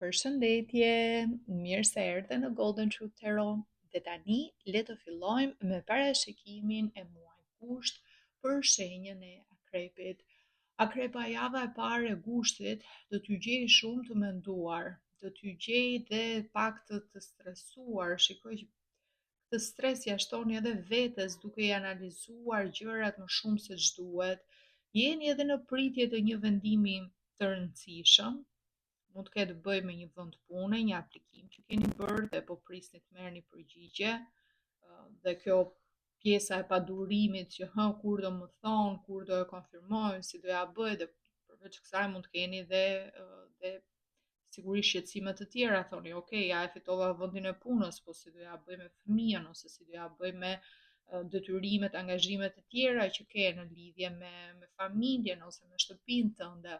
Përshëndetje, mirë se erdhe në Golden Truth Tarot. Dhe tani le të fillojmë me parashikimin e muajit gusht për shenjën e akrepit. Akrepa java e parë e gushtit do t'ju gjejë shumë të menduar, do t'ju gjejë dhe pak të, të stresuar. Shikoj që këtë stres ia shtoni edhe vetes duke i analizuar gjërat më shumë se ç'duhet. Jeni edhe në pritje të një vendimi të rëndësishëm, Mund të ketë të bëjë me një vend pune, një aplikim që keni bërë dhe po prisni të merrni përgjigje. Dhe kjo pjesa e padurimit që hë kur do më thonë, kur do e konfirmojnë, si do ja bëj dhe përveç kësaj mund të keni dhe dhe sigurisht shqetësime të tjera, thoni, ok, ja e fitova vendin e punës, po si do ja bëj me fëmijën ose si do ja bëj me detyrimet, angazhimet e tjera që ke në lidhje me me familjen ose me shtëpinë tënde.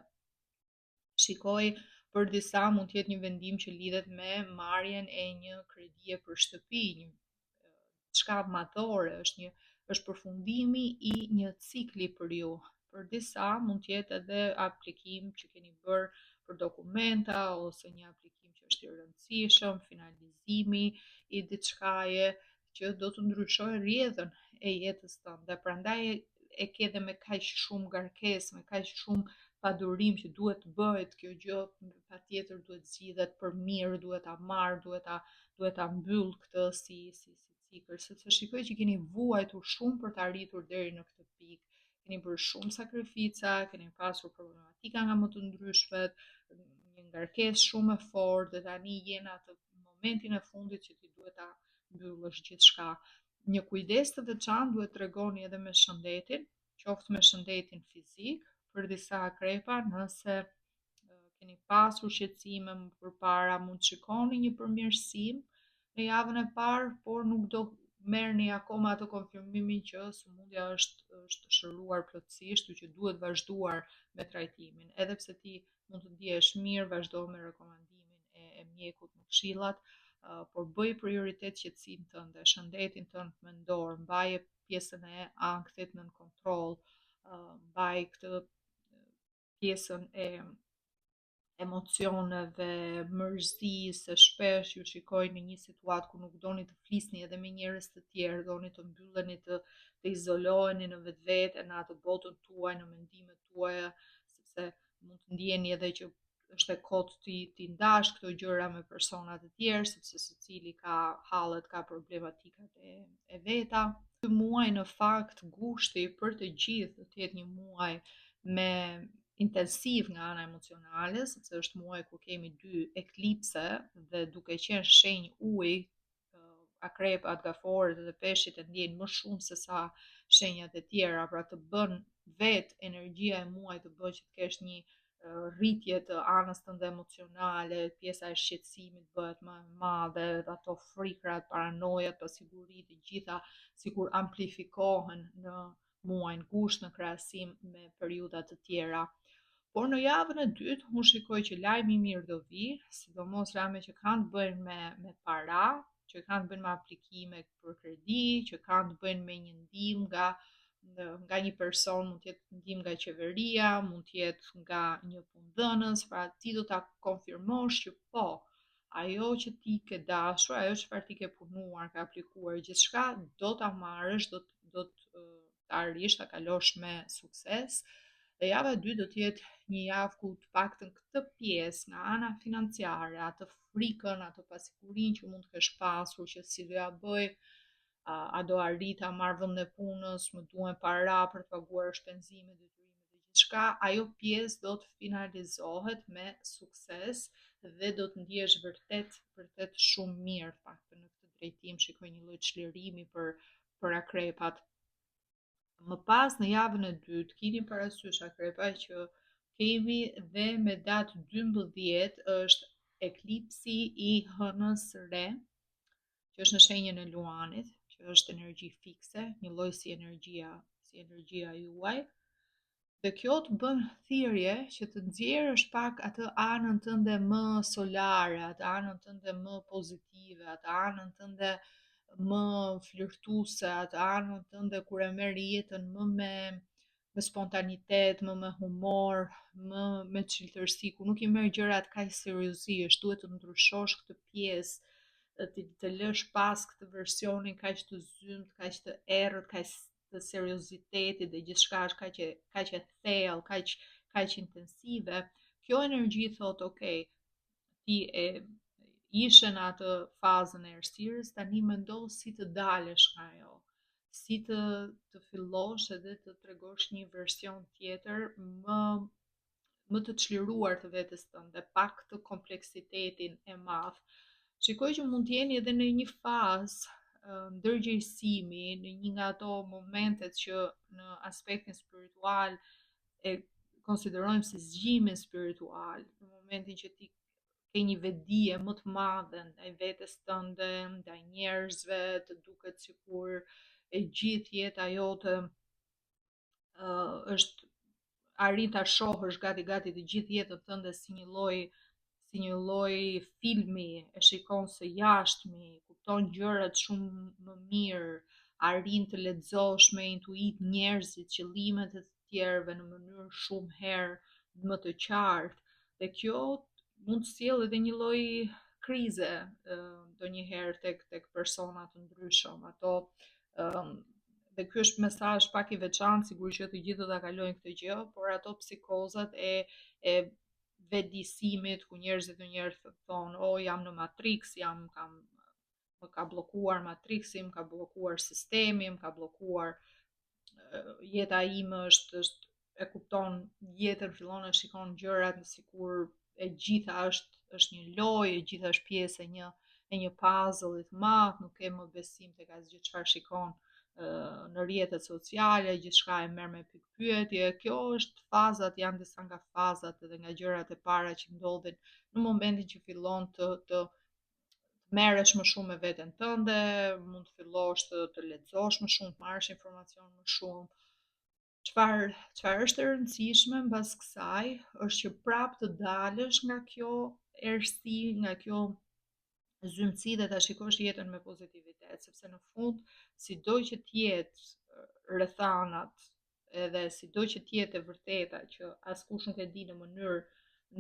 Shikoj, për disa mund të jetë një vendim që lidhet me marrjen e një kredie për shtëpi, një diçka madhore, është një është përfundimi i një cikli për ju. Për disa mund të jetë edhe aplikim që keni bërë për dokumenta ose një aplikim që është i rëndësishëm, finalizimi i diçkaje që do të ndryshojë rrjedhën e jetës tënde. Prandaj e ke dhe me kaq shumë ngarkesë, me kaq shumë padurim që duhet të bëhet kjo gjë, patjetër duhet zgjidhet për mirë, duhet ta marr, duhet ta duhet ta mbyll këtë si si si cikël, sepse shikoj që keni vuajtur shumë për të arritur deri në këtë pikë. Keni bërë shumë sakrifica, keni pasur problematika nga më të ndryshmet, një ngarkesë shumë e fortë dhe tani je në atë momentin e fundit që ti duhet ta mbyllësh gjithçka. Një kujdes të veçantë duhet tregoni edhe me shëndetin, qoftë me shëndetin fizik, për disa akrepa nëse keni pasur shqetësime më përpara, mund të shikoni një përmirësim në javën e parë, por nuk do merrni akoma atë konfirmimin që sëmundja është është shëruar plotësisht, kështu që duhet vazhduar me trajtimin. Edhe pse ti mund të ndihesh mirë, vazhdo me rekomandimin e, e mjekut me këshillat, uh, por bëj prioritet qetësinë tënde, shëndetin tënd mendor, mbaje pjesën e ankthit nën kontroll, uh, mbaj këtë pjesën e emocioneve, mërzisë, shpesh ju shikoj në një situatë ku nuk doni të flisni edhe me njerëz të tjerë, doni të mbylleni të, të izoloheni në vetvete, në atë botën tuaj, në mendimet tuaja, sepse mund të ndjeni edhe që është e kotë t'i t'i ndash këto gjëra me persona të tjerë, sepse secili ka hallet, ka problematikat e, e veta. Ky muaj në fakt gushti për të gjithë do të jetë një muaj me intensiv nga ana emocionale, sepse është muaj kur kemi dy eklipse dhe duke qenë shenjë uji, akrepat, gaforret dhe peshqit e ndjejnë më shumë se sa shenjat e tjera, pra të bën vetë energjia e muajit të bën që të kesh një rritje të anës tënde emocionale, pjesa e shqetësimit bëhet më e madhe, ato frikrat, paranojat, pasiguritë, të gjitha sikur amplifikohen në muajin gusht në krahasim me periudha të tjera. Por në javën e dytë unë shikoj që lajmi i mirë do vijë, sidomos lajme që kanë të bëjnë me me para, që kanë të bëjnë me aplikime për kredi, që kanë të bëjnë me një ndihmë nga nga një person, mund të jetë ndihmë nga qeveria, mund të jetë nga një punëdhënës, pra ti do ta konfirmosh që po, ajo që ti ke dashur, ajo çfarë ti ke punuar, ke aplikuar gjithçka, do ta marrësh, do do të ta arrish, ta kalosh me sukses. Dhe java e dytë do të jetë një javë ku të paktën këtë pjesë nga ana financiare, atë frikën, atë pasigurinë që mund të kesh pasur, që si do ja bëj, a, a do arrij ta marr vendin e punës, më duhen para për të paguar shpenzimet, detyrimet dhe gjithçka, ajo pjesë do të finalizohet me sukses dhe do të ndihesh vërtet, vërtet shumë mirë, të paktën në këtë drejtim shikoj një lloj çlirimi për për akrepat. Më pas në javën e dytë kini parasysh akrepa që kemi dhe me datë 12 është eklipsi i hënës së re, që është në shenjën e Luanit, që është energji fikse, një lloj si energjia, si energjia juaj. Dhe kjo të bën thirrje që të nxjerrësh pak atë anën tënde më solare, atë anën tënde më pozitive, atë anën tënde më flirtuese, atë anën tënde kur e merr jetën më me. me spontanitet, më me humor, më me çiltërsi, ku nuk i merr gjërat kaq seriozisht, duhet të ndryshosh këtë pjesë, të, të lësh pas këtë versionin kaq të zymtë, kaq të errët, kaq të seriozitetit dhe gjithçka është kaq e kaq e thellë, kaq kaq intensive. Kjo energji thotë, ok, ti e ishe në atë fazën e errësirës, tani mendo si të dalësh nga ajo, si të të fillosh edhe të tregosh një version tjetër më më të çliruar të vetes tënde, pa këtë kompleksitetin e madh. Shikoj që mund të jeni edhe në një fazë ndërgjegjësimi, në një nga ato momentet që në aspektin spiritual e konsiderojmë si zgjimin spiritual, në momentin që ti ke një vetëdije më të madhe ndaj vetes tënde, ndaj njerëzve, të duket sikur e gjithë jeta jote uh, është arrin ta shohësh gati gati të gjithë jetën tënde si një lloj si një lloj filmi, e shikon së jashtmi, kupton gjërat shumë më mirë, arrin të lexosh me intuitë njerëzit, qëllimet e të tjerëve në mënyrë shumë herë më të qartë. Dhe kjo mund të sjellë edhe një lloj krize ndonjëherë tek tek persona të ndryshëm. Ato ëm dhe ky është mesazh pak i veçantë, sigurisht që të gjithë do ta kalojnë këtë gjë, por ato psikozat e e vetëdijësimit ku njerëzit ndonjëherë thonë, "O jam në Matrix, jam kam më ka bllokuar Matrixi, më ka bllokuar sistemi, më ka bllokuar jeta ime është është e kupton jetën, fillon e shikon gjërat sikur e gjitha është është një lojë, e gjitha është pjesë e një e një puzzle të madh, nuk ke më besim tek asgjë çfarë shikon në rrjetet sociale, gjithçka e merr me pikëpyetje. Kjo është fazat, janë disa nga fazat edhe nga gjërat e para që ndodhin në momentin që fillon të të merresh më shumë me veten tënde, mund të fillosh të të lexosh më shumë, të marrësh informacion më shumë. Çfarë çfarë është e rëndësishme mbas kësaj është që prapë të dalësh nga kjo errësi, nga kjo zymtësi dhe ta shikosh jetën me pozitivitet, sepse në fund sido që të jetë rrethanat edhe sido që të jetë e vërteta që askush nuk e di në mënyrë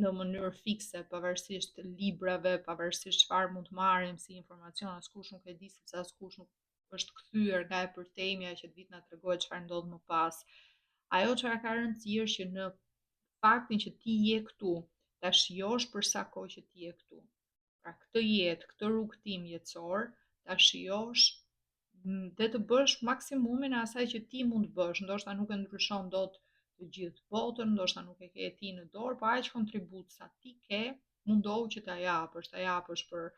në mënyrë fikse, pavarësisht librave, pavarësisht çfarë mund të marrim si informacion, askush nuk e di sepse askush nuk është kthyer nga e përtejmja që të vijë të na tregojë çfarë ndodh më pas. Ajo çfarë ka rëndësi është që në faktin që ti je këtu, ta shijosh për sa kohë që ti je këtu. Pra këtë jetë, këtë rrugëtim jetësor, ta shijosh dhe të bësh maksimumin e asaj që ti mund të bësh. Ndoshta nuk e ndryshon dot të gjithë botën, ndoshta nuk e ke ti në dorë, po aq kontribut sa ti ke, mundohu që ta japësh, ta japësh për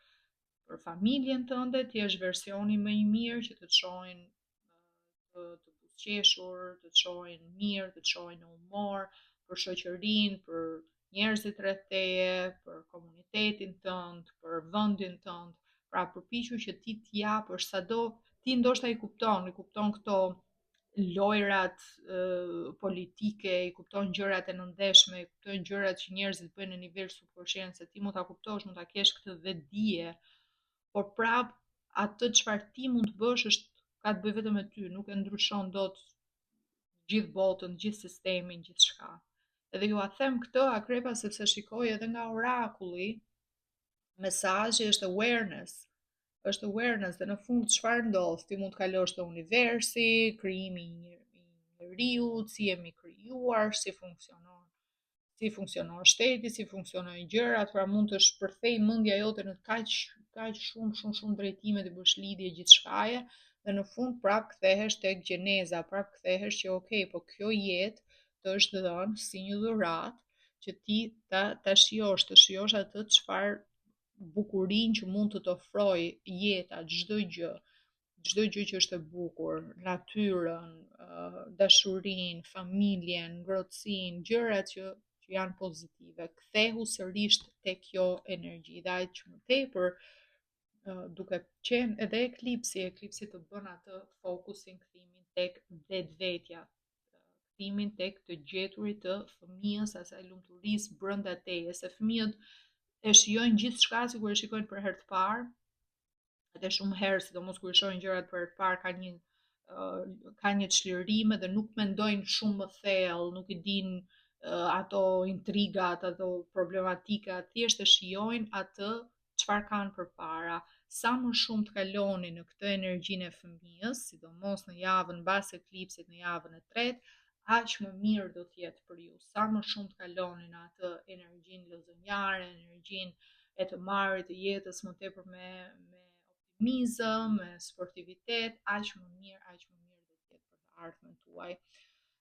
për familjen tënde, të jesh versioni më i mirë që të të shohin të, të buzëqeshur, të të shohin mirë, të të shohin në humor, për shoqërinë, për njerëzit rreth teje, për komunitetin tënd, për vendin tënd. Pra përpiqu që ti të japësh sado ti ndoshta i kupton, i kupton këto lojrat e, politike, i kupton gjërat e nëndheshme, i kupton gjërat që njerëzit bëjnë në nivel subconscious, ti mund ta kuptosh, mund ta kesh këtë vetëdije, por prap atë çfarë ti mund të bësh është ka të bëjë vetëm me ty, nuk e ndryshon dot gjithë botën, gjithë sistemin, gjithçka. Edhe jua them këtë akrepa sepse shikoj edhe nga orakulli, mesazhi është awareness, është awareness dhe në fund çfarë ndodh? Ti mund të kalosh te universi, krijimi i njeriut, si jemi krijuar, si funksionon si funksionon shteti, si funksionojnë gjërat, pra mund të shpërthej mendja jote në kaq kaq shumë shumë shumë drejtime të bësh lidhje gjithçkaje dhe në fund prap kthehesh tek gjeneza, prap kthehesh që ok, po kjo jetë të është dhënë si një dhuratë që ti ta ta shijosh, të shijosh atë çfarë bukurinë që mund të të ofrojë jeta, çdo gjë, çdo gjë që është e bukur, natyrën, dashurinë, familjen, ngrohtësinë, gjërat që që janë pozitive. Kthehu sërish te kjo energji dhe aq më tepër duke qenë edhe eklipsi, eklipsi të bën atë fokusin kthimin tek vetvetja, kthimin tek të gjeturit të fëmijës, asaj lumturisë brenda teje, se fëmijët e shijojnë gjithçka sikur e shikojnë për herë të parë, edhe shumë herë, sidomos kur i shohin gjërat për herë të parë, kanë një Ka një çlirim edhe nuk mendojnë shumë më thellë, nuk i dinë ato intrigat, ato problematikat, thjesht e shijojnë atë çfarë kanë përpara. Sa më shumë të kaloni në këtë energjinë e fëmijës, sidomos në javën mbas eklipsit, në javën e tretë, aq më mirë do të jetë për ju. Sa më shumë të kaloni në atë energjinë lozonjare, energjinë e të marrit të jetës më tepër me me optimizëm, me sportivitet, aq më mirë, aq më mirë do të jetë për të ardhmen tuaj.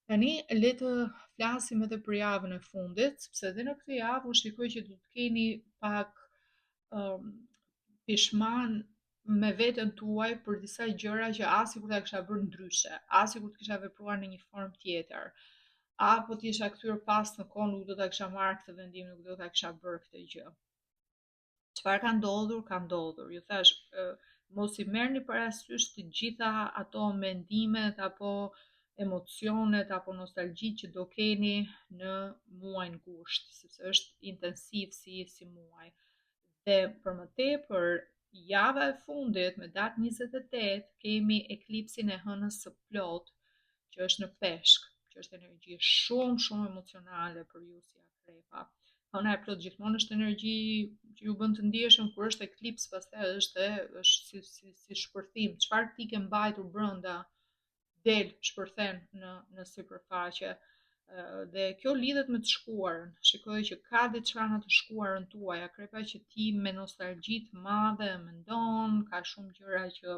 Tani le të flasim edhe për javën e fundit, sepse edhe në këtë javë unë shikoj që do të keni pak um, pishman me veten tuaj për disa gjëra që ah sikur ta kisha bërë ndryshe, ah sikur të kisha vepruar në një formë tjetër, apo të isha kthyer pas në kohë nuk do ta kisha marrë këtë vendim, nuk do ta kisha bërë këtë gjë. Çfarë ka ndodhur, ka ndodhur. Ju thashë, mos i merrni parasysh të gjitha ato mendimet apo emocionet apo nostalgjitë që do keni në muajin gusht, sepse është intensiv si si muaj. Dhe për më tepër, java e fundit me datë 28 kemi eklipsin e hënës së plotë që është në peshk, që është energji shumë shumë emocionale për ju si akrepa. Hëna e plotë gjithmonë është energji që ju bën të ndjeshëm kur është eklips, pastaj është është si si si shpërthim. Çfarë ti ke mbajtur brenda del shpërthen në në sipërfaqe. Dhe kjo lidhet me të shkuarën. Shikoj që ka diçka në të shkuarën tuaj, akrepa që ti me nostalgji të madhe mendon, ka shumë gjëra që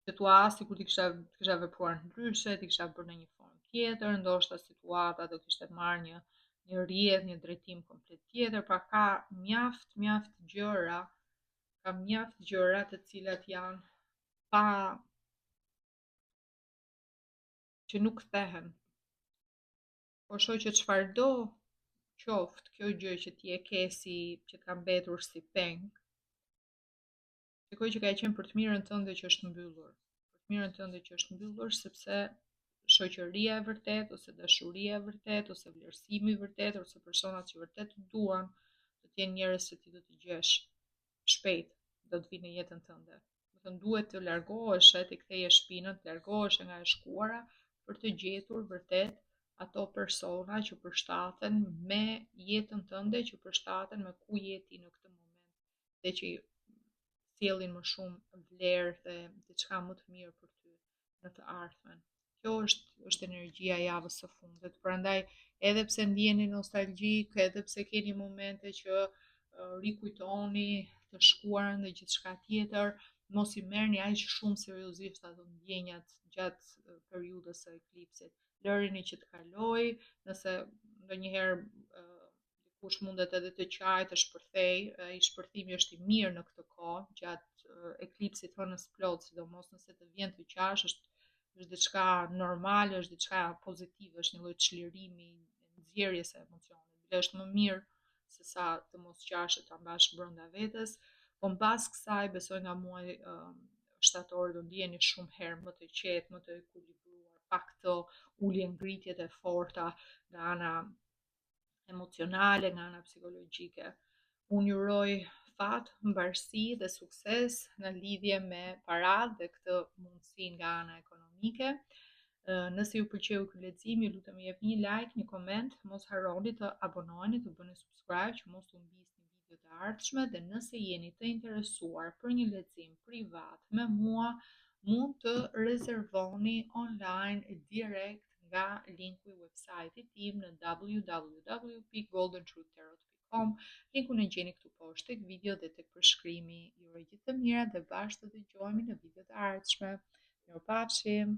që thua ah sikur të kisha të kisha vepruar ndryshe, të kisha bërë në një formë tjetër, ndoshta situata do kishte marrë një një rrjedhë, një drejtim komplet tjetër, pra ka mjaft, mjaft gjëra, ka mjaft gjëra të cilat janë pa që nuk kthehen. Po shoh që çfarëdo qoftë kjo gjë që ti e ke si që të ka mbetur si peng, shikoj që ka qenë për të mirën tënde që është mbyllur. Për të mirën tënde që është mbyllur sepse shoqëria e vërtetë ose dashuria e vërtetë ose vlerësimi i vërtetë ose personat që vërtet të duan, do të jenë njerëz që ti do t'i gjesh shpejt, do të vinë në jetën tënde. Domethënë duhet të largohesh, të ktheje shpinën, të largohesh nga e shkuara për të gjetur vërtet ato persona që përshtaten me jetën tënde, që përshtaten me ku je ti në këtë moment dhe që sjellin më shumë vlerë dhe diçka më të mirë për ty në të ardhmen. Kjo është është energjia e javës së fundit. Prandaj, edhe pse ndiheni nostalgjik, edhe pse keni momente që rikujtoni të shkuarën dhe gjithçka tjetër, mos i merrni aq shumë seriozisht ato ndjenjat gjatë periudhës së eklipsit. Lërini që të kalojë, nëse ndonjëherë dikush mundet edhe të qajë, të shpërthejë, ai shpërthimi është i mirë në këtë kohë, gjatë eklipsit hënës plot, sidomos nëse të vjen të qash, është është diçka normale, është diçka pozitive, është një lloj çlirimi, nxjerrjes së emocionit. Bile është më mirë se sa të mos qash e ta mbash brenda vetes, po mbas kësaj besoj nga muaji shtator do ndiheni shumë herë më të qetë, më të ekuilibruar, pa këto ulje ngritjet e forta nga ana emocionale, nga ana psikologjike. Unë ju uroj fat, mbarësi dhe sukses në lidhje me paratë dhe këtë mundësi nga ana ekonomike. Nëse ju pëlqeu ky lexim, ju lutem më jepni një like, një koment, mos harroni të abonoheni, të bëni subscribe që mos të humbisni videot e ardhshme dhe nëse jeni të interesuar për një lexim privat me mua, mund të rezervoni online direkt nga linku i website-it tim në www.goldentruthtarot.com. Linkun e gjeni këtu poshtë tek video dhe tek përshkrimi. Ju uroj gjithë të mirat dhe bashkë të dëgjohemi në videot e ardhshme. Mirupafshim!